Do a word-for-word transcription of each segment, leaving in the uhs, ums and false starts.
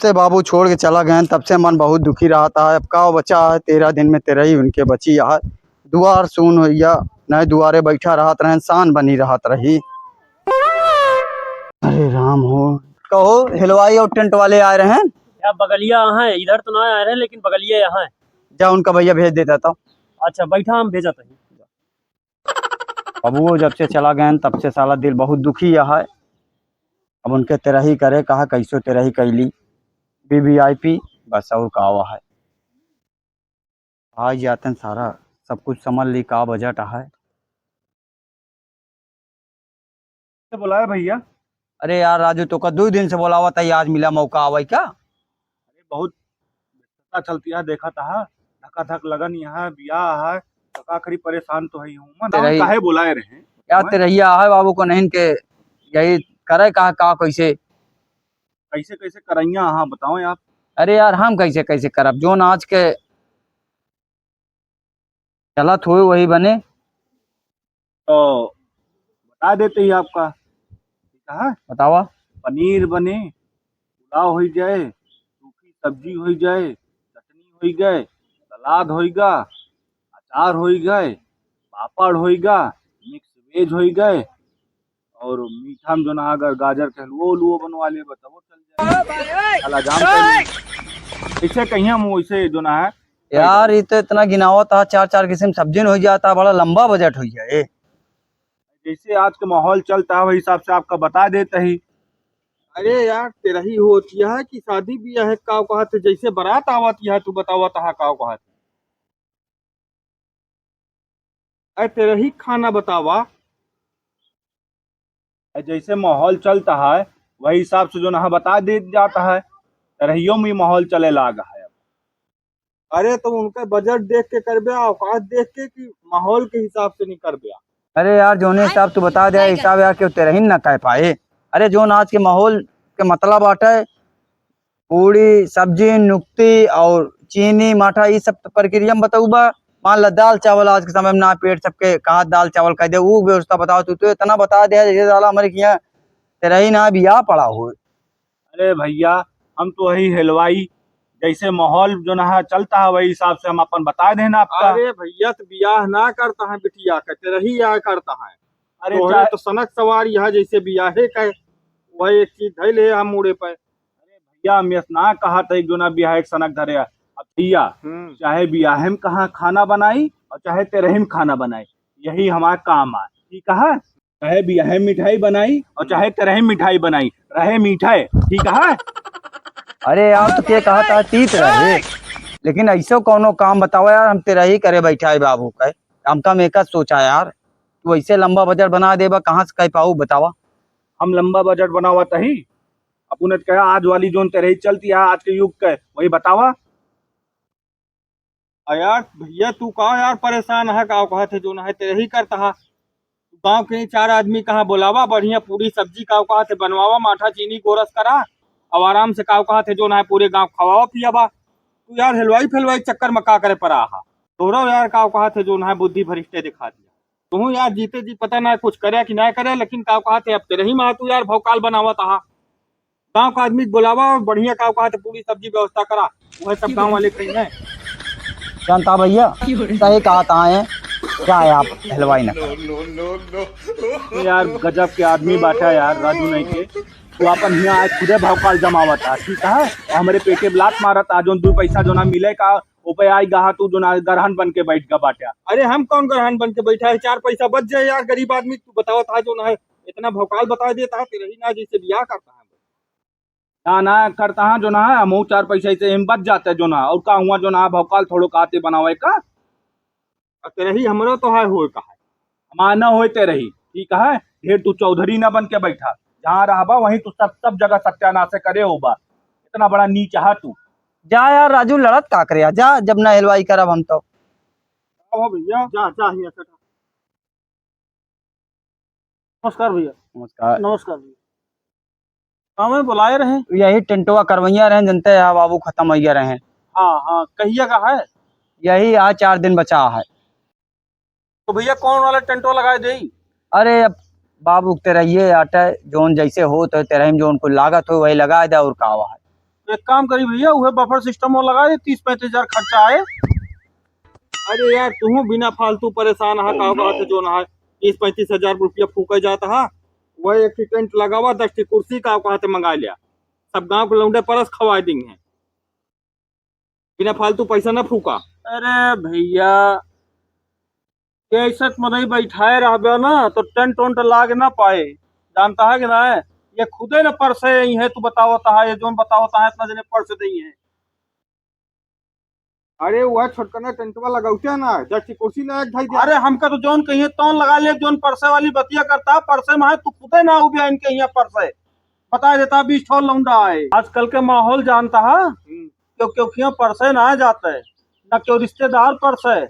से बाबू छोड़ के चला गए, तब से मन बहुत दुखी रहत है। अब का बचा है, तेरह दिन में तेरही उनके बची है। दुआर सून होइया, नए दुआरे बैठा रहत रहन, सान बनी रहत रही। अरे राम हो, कहो, हलवाई और टेंट वाले आए रहे हैं? या बगलिया हैं, इधर तो ना आए रहे, लेकिन बगलिया यहाँ है। जा, उनका भैया भेज देता तो। अच्छा, बैठा, हम भेजत हई। अब वो जब से चला गए, तब से साला दिल बहुत दुखी है। अब उनके तेरही करे कहा, कैसो तेरही कैली, वी वी आई पी, बस और का हुआ है। आ जाते हैं सारा, सब कुछ समझ ली, का बजट है। से बोलाए भैया? अरे यार राजू, तो का दो दिन से बोलावा था, आज मिला मौका आवे का? अरे बहुत व्यस्तता चलती है, देखा था धकाधक लगन, यहाँ बियाह है, तो का करी, परेशान तो है ही हूँ। मन तेरही काहे बोलाए रहे? यार, तेरहिया है बाबू को नहीं के, यही करे कहा, का कैसे? कैसे कैसे करैया, हाँ बताओ यार। अरे यार, हम कैसे कैसे करब, जोन आज के चलत हुए वही बने। तो बता देते ही आपका, ठीक है? बतावा। पनीर बने, पुलाव होई जाए, सूखी सब्जी होई जाए, चटनी होई गए, सलाद होई गा, अचार होई गए, पापड़ होई गा, मिक्स वेज होई गए, और मीठा में जो ना अगर गाजर के हलवो उलवो बनवा लेबा तबो चल जाए। काला जाम कर ले। ऐसे कहीं हम वैसे जो ना है। यार, ये तो इतना गिनावत है, चार चार किस्म सब्जी न हो जाता, बड़ा लंबा बजट हो जाए। जैसे आज के माहौल चलता है, वही हिसाब से आपका बता देता ही। अरे यार, तेरही होती है कि शादी ब्याह है, का कहत है, जैसे बारात आवत है, तू बतावत है, का कहत है? अरे तेरही खाना बतावा। अरे जैसे माहौल चलता है, वही हिसाब से जो ना बता दे जाता है। तेरहियो में माहौल चले लाग है अब। अरे तो उनका बजट देख के करबे, औकात देख के कि माहौल के हिसाब से नहीं करबे? अरे यार, जोने हिसाब तू बता दे, हिसाब यार क्यों तेरही ना कह पाए। अरे जोन आज के माहौल के मतलब बाटे, पूड़ी, सब्जी, नुक्ती और चीनी, माठा, ई सब प्रक्रिया में बतउबा। मान ला, दाल चावल आज के समय में ना पेट सबके कहा, दाल चावल कह दे, ऊ व्यवस्था बताओ। तू तो इतना बता दे, जैसे साला हमारे किहाँ तेरही ना बियाह पड़ा हो। अरे भैया, हम तो वही हलवाई, जैसे माहौल जो ना है चलता है, वही हिसाब से हम अपन बता देना आपका। अरे भैया, तो बियाह ना करता है बिटिया का, तेरही या करता है। अरे तोहरे चाहे तो सनक सवार यहाँ जैसे बियाहे का, वही एक चीज धैल है हम मुड़े पे। अरे भैया, हम यस ना कहा था एक जो ना बियाह एक सनक धरे है। अब भैया, हम्म। चाहे बियाहे में कहाँ खाना बनाई और चाहे तेरही में खाना बनाई, यही हमारा काम है, ठीक है? चाहे बियाहे में मिठाई बनाई और चाहे तेरही में मिठाई बनाई, रहे मीठे, ठीक है? अरे यार, तो के कहा था तीत रहे, लेकिन ऐसो कौनो काम बतावा यार, हम तेरही करे बैठा है बाबू का, हम तो हम एक सोचा यार, तू ऐसे लंबा बजट बना देबा, कहाँ से कह पाऊ बतावा? हम लंबा बजट बनावा तही, अपन कहा आज वाली जोन तेरही चलती है आज के युग के, वही बतावा। अ यार भैया, तू का यार परेशान है, का कहत है, जो ना है तेरही करता है। गाँव के ही चार आदमी कहाँ बोलावा, बढ़िया पूरी सब्जी का कहत है बनवावा, माठा चीनी गोरस करा, अब आराम से का कहत है, जो ना है पूरे गाँव खवावा पियावा। तू यार हलवाई फलवाई चक्कर में का करे पड़ा हा? तोरो यार का कहत है, जो ना है बुद्धि भ्रष्टे दिखा दिया। तू यार जीते जी पता ना कुछ करे कि ना करे, लेकिन का कहत है अब तेरही में तू यार भौकाल बनावत हा। गाँव का आदमी के बोलावा और बढ़िया का कहत है पूरी सब्जी व्यवस्था करा, वह सब गाँव वाले कहीं है। जानता भैया, सही कहा था है, क्या है आप हलवाई ना करो। यार गजब के आदमी बाटा यार राजू नहीं के, तू अपन हियाँ आज खुदे भौकाल जमावत है, ठीक है? और हमरे पेटे में लात मारत है, जोन दू पैसा जो ना मिले का, ओपे आई गहा तू जो ना गरहन बन के बैठ गा बाटा। अरे हम कौन गरहन बन के बैठा है, चार पैसा बच जाए यार गरीब आदमी, तू बतावत है जो ना है, इतना भौकाल बता देता है, तेरही ना जैसे बियाह करता है। ना, ना करता हाँ जो ना है, हमहू चार पैसा ऐसे हम बच जाते जो ना, और का हुआ जो ना, भौकाल थोड़ो काते बनावे का। आ तेरही हमरो तो है होए का है। हमार ना होए तेरही, ठीक है? ढेर तू चौधरी ना बन के बैठा, जहाँ रहबा वहीं तू सब, सब जगह सत्यानाश करे होबा। इतना बड़ा नीच है तू। जा यार राजू, लड़त का करे, जा, जब ना हलवाई करब हम तो। आओ भैया। जा, जा, हियाँ से। नमस्कार भैया। नमस्कार। नमस्कार भैया। कामे बुलाए रहे? यही टेंटवा करवैया रहे, जनते हैं बाबू खत्म होइया रहे। हाँ, हाँ, कहिया का है? यही आज चार दिन बचा है। तो भैया कौन वाला टेंटवा लगाए देई? अरे अब बाबू तेरहिए आटे, जोन जैसे हो तो तेरही में जोन कुल लागत हो वही लगाए दे और का हुआ है। तो एक काम करी भइया, उहे बफर सिस्टम वो लगा दे, तीस पैंतीस हजार खर्चा आए। अरे यार, तुहूँ बिना फालतू परेशान हा, का बात है, जो ना है, तीस पैंतीस हजार रुपया फूका जात हा, वही एक ठी टेंट लगावा, दस ठी कुर्सी, का कहते, मंगा लिया, सब गाँव के लौंडे परस खवाए देंगे, बिना फालतू पैसा ना फूका। अरे भइया, ये ऐसे मनई बैठाए रहबे ना तो टेंट ओंट लाग ना पाए, जानता है कि ना? ये खुदे न परसे ही है, तू बतावत है, ये जोन बतावत है इतना जने परसे दे ही है। अरे वह छोटकना टेंटवा लगौते ना, दस ठी कुर्सी ना एक ढाई दिया। अरे हमका तो जोन कहिए तौन लगा ले, जोन परसे वाली बतिया करता है, परसे में है, तू खुदे ना उबिया इनके यहाँ परसे। बता देता, बीस ठो लौंडा है। आजकल के माहौल जानता है, हम्म। क्यों, क्यों, क्यों परसे ना जाते, ना क्यों रिश्तेदार परसे।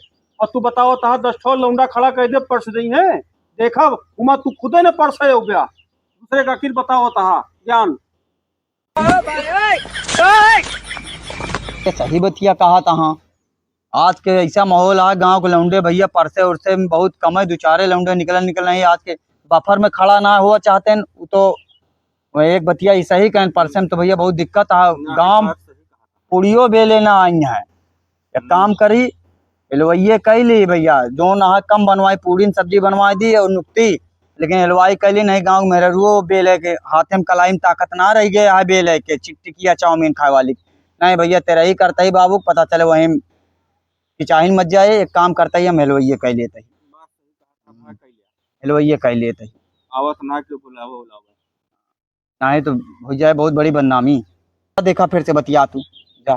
और तू बतावत हा, दस ठो लौंडा खड़ा कर दे, परस देई है। देखब, उमा तू खुदे न परसे हो गया, दूसरे का आखिर बतावत हा ज्ञान। ये सही बतिया कहा तहा। आज के ऐसा माहौल है, गांव के लौंडे भइया परसे उरसे में बहुत कम है, दो चारे लौंडे निकल निकल नहीं। आज के बफर में खड़ा ना हुआ चाहते हैं, वो तो वो एक बतिया ई सही कहन, परसे में तो भइया बहुत दिक्कत है। ना, गांव बात सही कहा। पुड़ियो बेले ना आई है। एक हम्म। काम करी, हलवाइये कह ली भइया, जो ना कम बनवाई, पूड़ी न सब्जी बनवाई दी और नुकती, लेकिन हलवाई कह ली नहीं, गांव में मेहरुओ बेले के हाथे में कलाई में ताकत ना रह गए है, बेले के चिकटिकिया चाउमीन खाए वाली। नहीं भइया, तेरा ही करता ही बाबू, पता चले वहीं पिचाहिन मत जाए। एक काम करता ही, हम हलवाइये कह लेते ही, हम्म। हलवाइये कह लेते ही। आवत ना के बुलावा उलावा। नाहीं तो हो जाए बहुत बड़ी बदनामी। देखा फिर से बतिया तू, जा।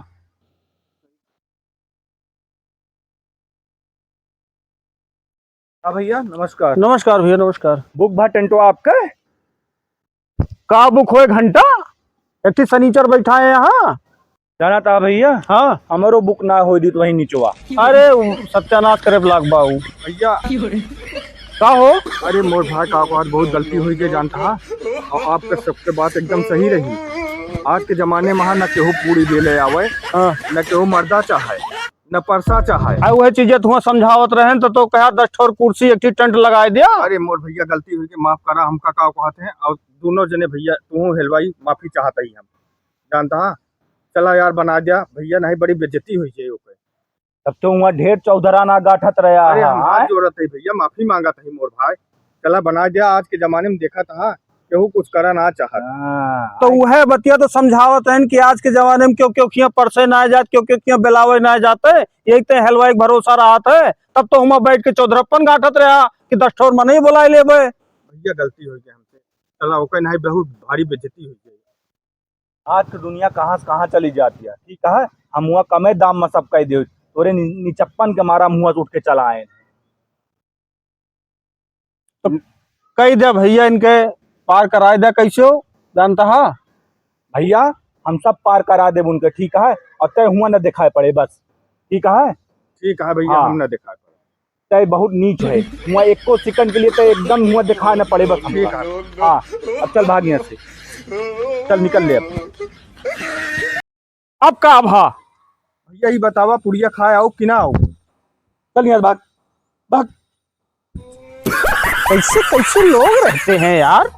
हाँ भइया, नमस्कार। नमस्कार भइया, नमस्कार। बुक भा टेंटवा आपके? का बुक होए घंटा? एक ठे सनीचर बैठा है यहाँ। जाना था भइया? हाँ। हमरो बुक ना होए दी तो वहीं निचवा। अरे, उ सत्यानाश करे लाग बा उ। भइया। का हो? अरे मोर भाई, का कहत, बहुत गलती हुई के जानता हा। और आपके सबके बात एकदम सही रही। आज के जमाने में हा न केहू पूड़ी बेले आवे, हाँ। न केहू मर्दा चाहे, न परसा चाहे। आ, वह चीजें तुहा समझावत रहेन तो, तो कहा दस ठोर कुर्सी एक ठे टेंट लगाए दिया। अरे मोर भइया, गलती हुई के माफ करा, हमका का कहत है। और दोनों जने भइया, तू हलवाई, माफी चाहत ही हम, जानता हा। चला यार, बना दिया भइया, नहीं बड़ी बेइज्जती हुई जाए ओके। तब तो हुआ ढेर चौधरा ना गाठत रहा अरे, है, हम हाथ आय? जोड़त ही भइया, माफी मांगत ही मोर भाई। चला बना दिया, आज के जमाने में देखत हा, केहू कुछ करा ना चाहत। हाँ, तो आय। उहे बतिया तो समझावत हन कि आज के जमाने में क्यों, क्यों खिया परसे ना जात, क्यों, क्यों खिया बेलावे ना जाते, यही ते हलवाई के भरोसा रहत है। तब तो हुआ बैठ के चौधरप्पन गाठत रहा कि दस ठोर मनई बुलाए लेबे। भइया, गलती हो गया हमसे, चला ओके नहीं, बहुत भारी बेइज्जती हो गई। आज के दुनिया कहाँ से कहाँ चली जाती है, ठीक है? हम हुआ कमे दाम में सब कह दे, तोरे नि-, निचप्पन के मारा मुँह से उठ के चला आए। तो कह दे भइया, इनके पार कराए दे, कैसे हो जानता है? भइया, हम सब पार करा देब उनके, ठीक है? और तय हुआ न दिखाए पड़े बस, ठीक है? ठीक है भइया, हाँ। हम न दिखाए पड़े। तय बहुत नीच है, हुआ एको सेकंड के लिए तय एकदम हुआ दिखाए न पड़े बस हमका। ठीक है। हाँ, अब चल भाग यहाँ से, चल निकल ले अब। अब का भा? भइया, ई बतावा, पुड़िया खाए आओ कि ना आओ? चल यहाँ से भाग, भाग। कैसे, कैसे लोग रहते हैं यार।